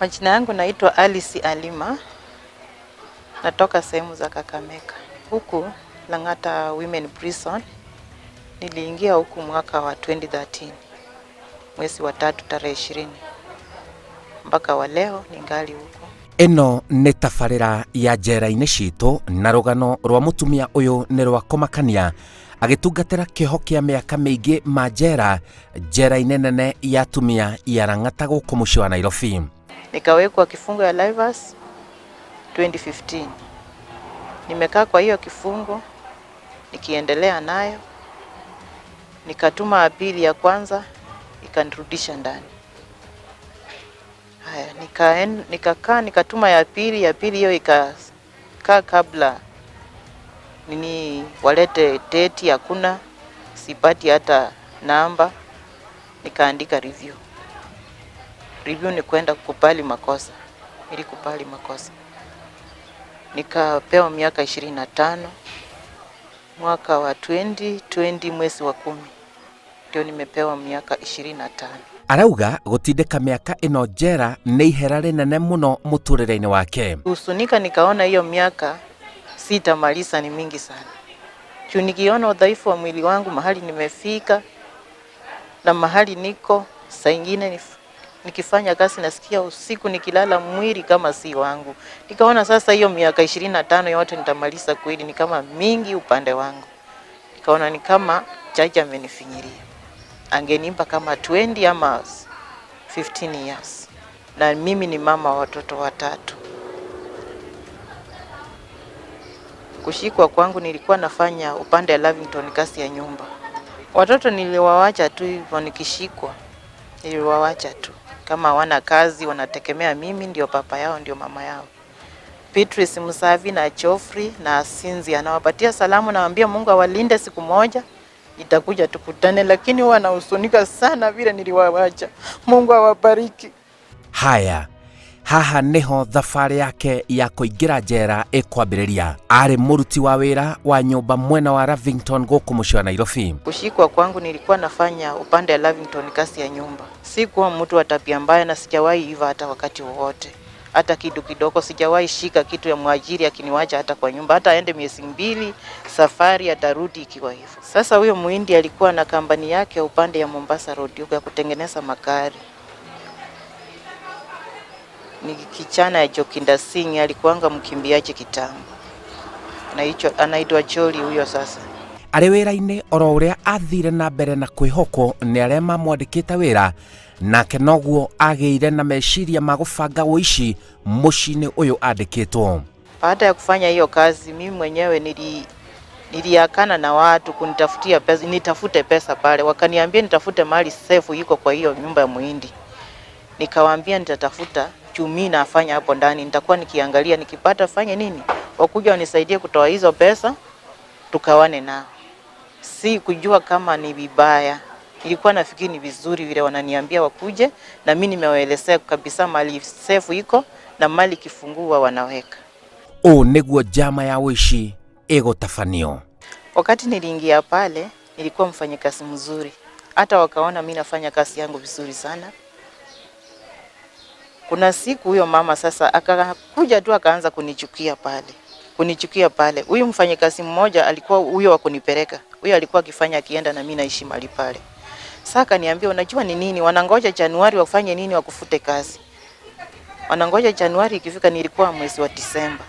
Majina yangu naitwa Alice Alima, natoka sehemu za Kakamega huku Lang'ata Women Prison. Niliingia huku mwaka wa 2013 mwezi wa tatu tarehe 20, mpaka wa leo ningali huku. Ĩno nĩ tabarĩra ya njera-inĩ citũ na rũgano rwa mũtumia ũyũ nĩ rwa kũmakania agĩtungatĩra kĩoho kĩa mĩaka mĩingĩ ma njera njera-inĩ nene ya atumia ya Lang'ata gũkũ mũciĩ wa Nairobi. Nikawekwa kifungo ya Livers 2015. Nimekaa kwa hiyo kifungo nikiendelea nayo, nikatuma apili ya kwanza ikanirudisha ndani. Haya, nikakaa nikatuma ya pili hiyo ikakaa kabla nini walete teti, hakuna, sipati hata namba. Nikaandika review. Review ni kwenda kukubali makosa, nilikubali makosa, nikapewa miaka 25 mwaka wa 2020 mwezi wa 10 ndio nimepewa miaka 25. Arauga gũtindĩka mĩaka ĩno njera nĩ ihera rĩnene mũno mũtũrĩre-inĩ wake. Husunika nikaona hiyo miaka sitamaliza, ni mingi sana. Juu nikiona udhaifu wa mwili wangu mahali nimefika na mahali niko, saa ingine nikifanya kazi nasikia usiku nikilala mwili kama si wangu. Nikaona sasa hiyo miaka 25 yote nitamaliza kweli, ni kama mingi upande wangu. Nikaona ni kama jaji amenifinyiria. Angenipa kama 20 ama 15 years. Na mimi ni mama wa watoto watatu. Kushikwa kwangu nilikuwa nafanya upande wa Lavington kazi ya nyumba. Watoto niliwawacha tu hivyo nikishikwa. Niliwawacha tu. Kama hawana kazi wanategemea mimi, ndio papa yao ndio mama yao. Beatrice Musavi na Geoffrey na Sinzi anawapatia salamu, nawaambia Mungu awalinde, siku moja nitakuja tukutane, lakini huwa nahusunika sana vile niliwawacha. Mungu awabariki. Haya, haha nĩho thabarĩ yake ya kũingĩra njera ĩkwambĩrĩria. Arĩ mũruti wa wĩra wa nyũmba mwena wa Lavington gũkũ mũciĩ wa Nairobi. Kushikwa kwangu nilikuwa nafanya upande wa Lavington kazi ya nyumba. Sikuwa mtu wa tabia mbaya na sijawahi iva hata wakati wowote. Hata kitu kidogo sijawahi shika kitu ya mwajiri akiniwacha hata kwa nyumba, hata aende miezi 2 safari atarudi ikiwa hivyo. Sasa huyo muhindi alikuwa na kampani yake upande ya Mombasa Road ya kutengeneza magari. Ni kichana ya Jokinda Singh, alikuanga mkimbiaji kitambo. Anaitwa Jolly huyo sasa. Arĩ wĩra-inĩ oro ũrĩa athire na mbere na kwĩhokwo nĩ arĩa mamwandĩkĩte wĩra, nake noguo agĩire na meciria ma gũbanga ũici mũciĩ-inĩ ũyũ andĩkĩtwo. Baada ya kufanya hiyo kazi, mimi mwenyewe niliakana na watu kunitafutia pesa, nitafute pesa pale. Wakaniambia nitafute mahali safe iko kwa hiyo nyumba ya muhindi. Nikawaambia nitatafuta, juu mimi nafanya hapo ndani, nitakuwa nikiangalia nikipata fanye nini, wakuja wanisaidie kutoa hizo pesa tukawane nao. Si kujua kama ni vibaya. Nilikuwa nafikiri ni vizuri vile wananiambia wakuje, na mimi nimewaelezea kabisa mali safe iko na mali kifungua wanaweka. Ũũ nĩguo njama ya ũici ĩgũtabanio. Wakati niliingia pale nilikuwa mfanyikazi mzuri, hata wakaona mimi nafanya kazi yangu vizuri sana. Kuna siku huyo mama sasa akakuja tu akaanza kunichukia pale. Kunichukia pale. Huyu mfanyikazi mmoja alikuwa huyo wa kunipeleka. Huyo alikuwa akifanya akienda na mimi naishi mahali pale. Sasa akaniambia unajua ni nini? Wanangoja Januari wafanye nini wakufute kazi. Wanangoja Januari ikifika, nilikuwa mwezi wa Disemba.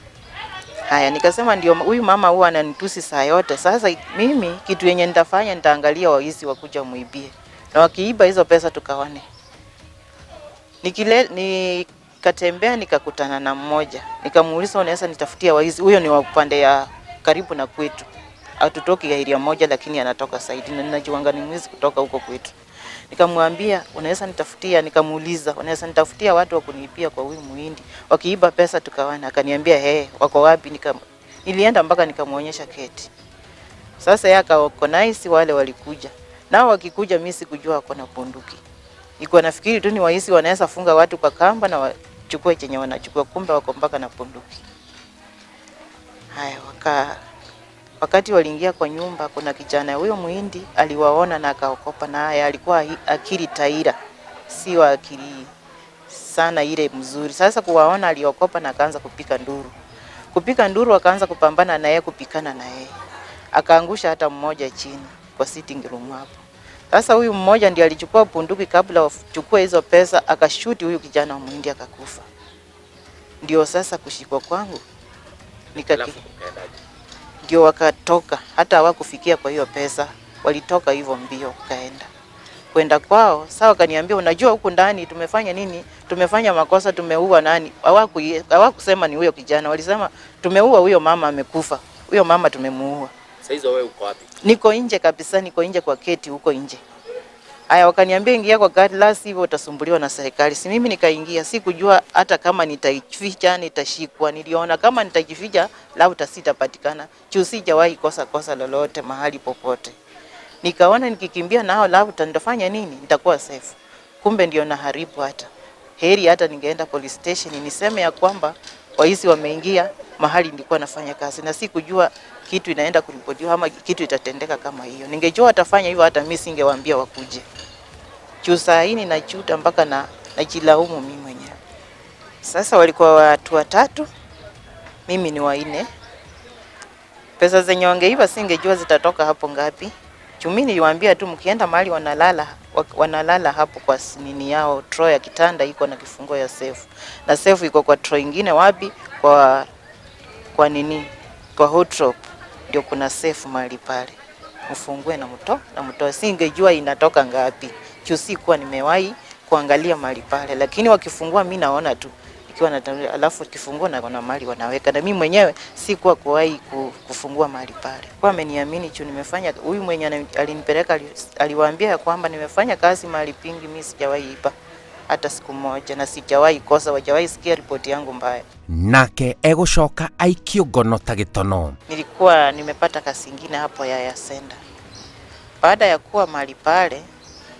Haya, nikasema ndio huyu mama huwa ananitusi saa yote. Sasa mimi kitu yenye nitafanya nitaangalia waizi wakuja muibie. Na wakiiba hizo pesa tukawane. Nikatembea nikakutana na mmoja. Nikamuuliza unaweza nitafutia waizi? Huyo ni wa upande ya karibu na kwetu. Hatutoki area moja lakini anatoka side na ninajuanga ni mwizi kutoka huko kwetu. Nikamwambia unaweza nitafutia, nikamuuliza unaweza nitafutia watu wa kuniibia kwa huyu muhindi. Wakiiba pesa tukawana. Akaniambia hey, wako wapi? Nilienda mpaka nikamuonyesha keti. Sasa yeye akaorganize wale walikuja. Nao wakikuja mimi sikujua wako na bunduki. Nilikuwa nafikiri tu ni waizi wanaweza funga watu kwa kamba na wachukue chenye wanachukua, kumbe wako mpaka na bunduki. Haya, wakati waliingia kwa nyumba, kuna kijana huyo muhindi aliwaona na akaogopa, na haya alikuwa akili taira, sio akili sana ile mzuri. Sasa kuwaona aliokopa na akaanza kupika nduru. Kupika nduru akaanza kupambana na yeye, kupikana na yeye. Akaangusha hata mmoja chini kwa sitting room hapo. Sasa huyu mmoja ndiye alichukua bunduki kabla wachukue hizo pesa, akashuti huyu kijana wa Muhindi akakufa. Ndio sasa kushikwa kwangu ndio wakatoka, hata hawakufikia kwa hiyo pesa, walitoka hivyo mbio kaenda kwenda kwao. Sawa, wakaniambia unajua, huku ndani tumefanya nini? Tumefanya makosa, tumeua nani? Hawakusema ni huyo kijana, walisema tumeua huyo mama, amekufa huyo mama, tumemuua. Sasa hizo wewe uko wapi? Niko nje kabisa, niko nje kwa keti huko nje. Aya, wakaniambia ingia kwa gari, la sivyo utasumbuliwa na serikali. Si mimi nikaingia, sikujua hata kama nitaificha nitashikwa. Niliona kama nitajificha labda sitapatikana, juu sijawahi kosa kosa lolote mahali popote. Nikaona nikikimbia nao labda nitafanya nini, nitakuwa safe. Kumbe ndio naharibu hata. Heri hata ningeenda police station niseme ya kwamba waizi wameingia mahali nilikuwa nafanya kazi, na sikujua kitu inaenda kuripotiwa ama kitu itatendeka kama hiyo. Ningejua watafanya hivyo, hata mimi singewaambia wakuje. Juu saa hii ninajuta mpaka na najilaumu mimi mwenyewe. Sasa walikuwa watu watatu, mimi ni wanne. Pesa zenye wangeiba singejua zitatoka hapo ngapi. Juu mimi niliwaambia tu mkienda mahali wanalala, wanalala hapo kwa nini yao, drawer ya kitanda iko na kifungo ya safe. Na safe iko kwa drawer ingine wapi? Kwa nini? Kwa wardrobe ndio kuna safe mahali pale. Mfungue na mto na mtoe. Singejua inatoka ngapi. Juu sikuwa nimewahi kuangalia mahali pale, lakini wakifungua mimi naona tu ikiwa na, alafu kifungua na kuna mahali wanaweka, na mimi mwenyewe sikuwa kuwahi kufungua mahali pale. Kwa ameniamini juu nimefanya, huyu mwenye alinipeleka aliwaambia ya kwamba nimefanya kazi mahali pingi, mimi sijawahi iba hata siku moja na sijawahi kosa, wajawahi sikia ripoti yangu mbaya. Nake egũcoka aikio ngono ta gĩtono. Nilikuwa nimepata kazi ingine hapo ya Senda. Baada ya kuwa mahali pale,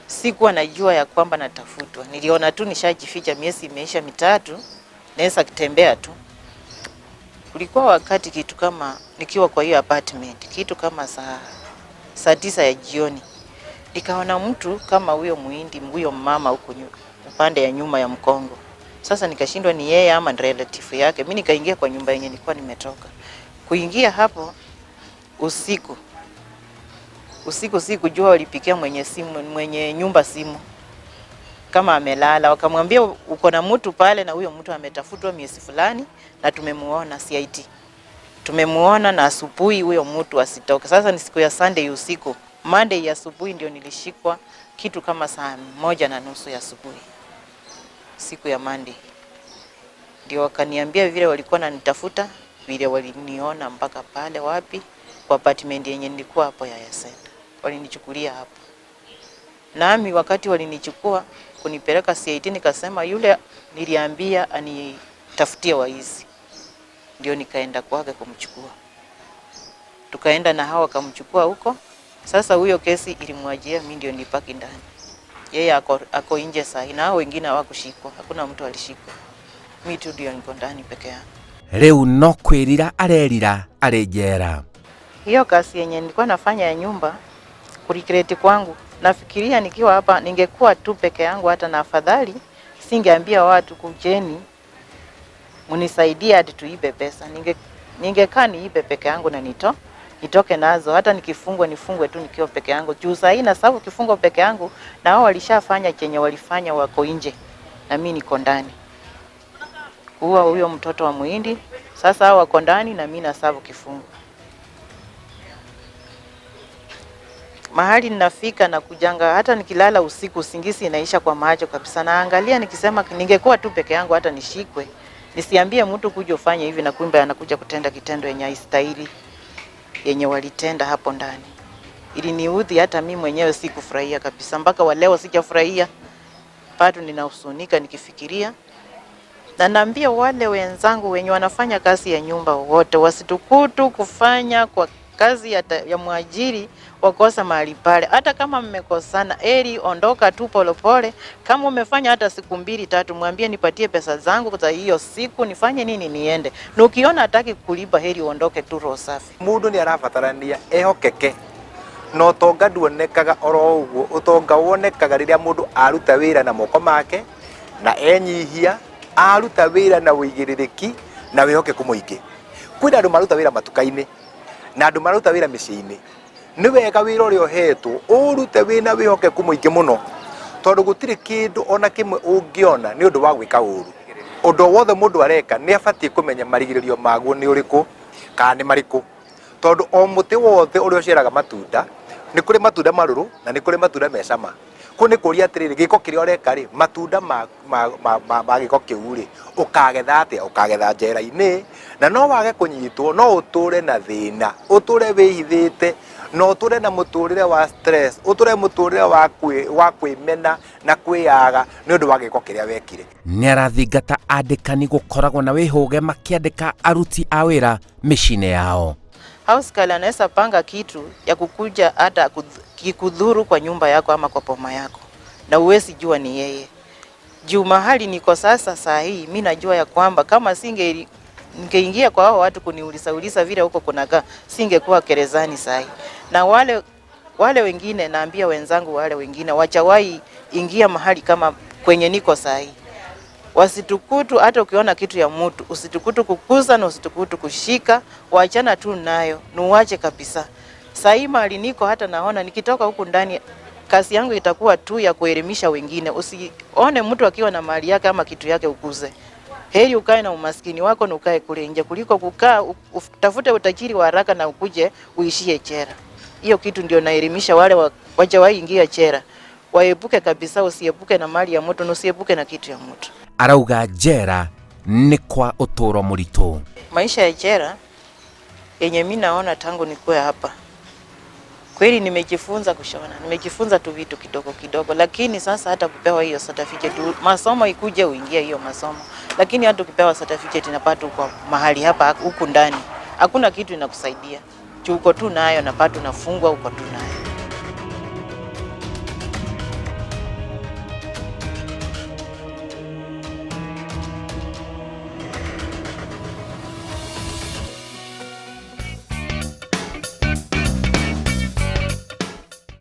sikuwa najua ya kwamba natafutwa. Niliona tu nishajificha, miezi imeisha mitatu, naweza kutembea tu. Kulikuwa wakati kitu kama nikiwa kwa hiyo apartment, kitu kama saa 9 ya jioni, nikaona mtu kama huyo Muhindi, huyo mama huko upande ya nyuma ya mkongo. Sasa nikashindwa ni yeye ama ni relative yake. Mimi nikaingia kwa nyumba yenye nilikuwa nimetoka. Kuingia hapo usiku. Usiku sikujua walipikia mwenye nyumba simu kama amelala, wakamwambia uko na mtu pale na huyo mtu ametafutwa miezi fulani na tumemuona CIT. Tumemuona na asubuhi huyo mtu asitoke. Sasa ni siku ya Sunday usiku. Monday ya asubuhi ndio nilishikwa kitu kama saa 1:30 ya asubuhi. Siku ya Monday. Ndio wakaniambia vile walikuwa wananitafuta, vile waliniona mpaka pale wapi kwa apartment yenye nilikuwa hapo ya Yasenda. Walinichukulia hapo. Nami wakati walinichukua kunipeleka CIT nikasema yule niliambia anitafutie waizi. Ndio nikaenda kwake kumchukua. Tukaenda na hao wakamchukua huko. Sasa huyo kesi ilimwajia mimi ndio nilipaki ndani. Yeye ako nje sahi na hao wengine hawakushikwa. Hakuna mtu alishikwa. Mimi tu ndio niko ndani peke yangu. Rĩu no kwĩrira arerira arĩ njera. Hiyo kazi yenye nilikuwa nafanya ya nyumba, kuregret kwangu, nafikiria nikiwa hapa ningekuwa tu peke yangu, hata na afadhali singeambia watu kujeni mnisaidie hadi tuibe pesa. Ningekaa niibe peke yangu na nitoke nazo, hata nikifungwa nifungwe tu nikiwa peke yangu. Juu saa hii na sababu kifungwa peke yangu na wao walishafanya chenye walifanya, wako nje na mimi niko ndani. Kuua huyo mtoto wa Muhindi, sasa hao wako ndani na mimi nasabu kifungo. Mahali ninafika na kujanga, hata nikilala usiku usingizi inaisha kwa macho kabisa. Naangalia nikisema ningekuwa tu peke yangu hata nishikwe, nisiambie mtu kuja ufanye hivi na kumbe anakuja kutenda kitendo yenye haistahili yenye walitenda hapo ndani. Iliniudhi, hata mimi mwenyewe sikufurahia kabisa. Mpaka wa leo sijafurahia. Bado ninahuzunika nikifikiria. Na naambia wale wenzangu wenye wanafanya kazi ya nyumba wote wasitukutu kufanya kwa kazi ya mwajiri wakosa mahali pale. Hata kama mmekosana, heri ondoka tu polepole. Kama umefanya hata siku 2-3, mwambie nipatie pesa zangu za hiyo siku, nifanye nini niende. Na ukiona hataki kulipa, heri uondoke tu roho safi. Mundu ni arabatarania ehokeke na utonga nduonekaga oro uguo. Utonga wonekaga riria mundu aruta wira na moko make Na enyihia aruta wĩra na ũigĩrĩrĩki na wĩhokeku mũingĩ. Kwĩna andũ maruta wĩra matuka-inĩ na andũ maruta wĩra mĩciĩ-inĩ. Nĩ wega wĩra ũrĩa ũhetwo ũrute wĩna wĩhokeku mũingĩ mũno, tondũ gũtirĩ kĩndũ ona kĩmwe ũngĩona nĩ ũndũ wa gwĩka ũru. Ũndũ wothe mũndũ areka nĩ abatiĩ kũmenya marigĩrĩrio maguo nĩ ũrĩkũ kana nĩ marĩkũ, tondũ o mũtĩ wothe ũrĩa ũciaraga matunda nĩ kũrĩ matunda marũrũ na nĩ kũrĩ matunda me cama. Kũu nĩ kũria atĩrĩrĩ, gĩko kĩrĩa ũreka rĩ, matunda ma gĩko kĩu rĩ, ũkagetha atĩa? Ũkagetha njera-inĩ, na no wage kũnyitwo, no ũtũre na thĩna, ũtũre wĩhithĩte, na ũtũre na mũtũrĩre wa stress, ũtũre mũtũrĩre wa kwĩmena na kwĩyaga nĩ ũndũ wa gĩko kĩrĩa wekire. Nĩ arathingata andĩkani gũkoragwo na wĩhũge makĩandĩka aruti a wĩra mĩciĩ-inĩ yao. House girl anaweza panga kitu ya kukuja hata kikudhuru kwa nyumba yako ama kwa boma yako, na uwezi jua ni yeye. Juu mahali niko sasa saa hii, mi najua ya kwamba kama singe ningeingia kwa hao watu kuniuliza uliza vile huko kunakaa, singekuwa gerezani saa hii. Na wale wengine naambia wenzangu wale wengine wachawahi ingia mahali kama kwenye niko saa hii. Wasitukutu, hata ukiona kitu ya mtu usitukutu kukuza na usitukutu kushika, waachana tu nayo, nuache kabisa. Saa hii mahali niko hata naona nikitoka huku ndani kazi yangu itakuwa tu ya kuelimisha wengine. Usione mtu akiwa na mali yake ama kitu yake ukuze. Heri ukae na umaskini wako na ukae kule nje kuliko kukaa utafute utajiri wa haraka na ukuje uishie jela. Hiyo kitu ndio naelimisha wale wajawahi ingia jela. Waepuke kabisa, usiepuke na mali ya mtu na usiepuke na kitu ya mtu. Arauga jela ni kwa uturo mũritũ. Maisha ya jela yenye mimi naona tangu nikuwe hapa, kweli nimejifunza kushona, nimejifunza tu vitu kidogo kidogo, lakini sasa hata kupewa hiyo certificate, masomo ikuje uingie hiyo masomo, lakini hata ukipewa certificate inapata uko mahali hapa huku ndani hakuna kitu inakusaidia. Juu uko tu nayo na bado unafungwa uko tu nayo.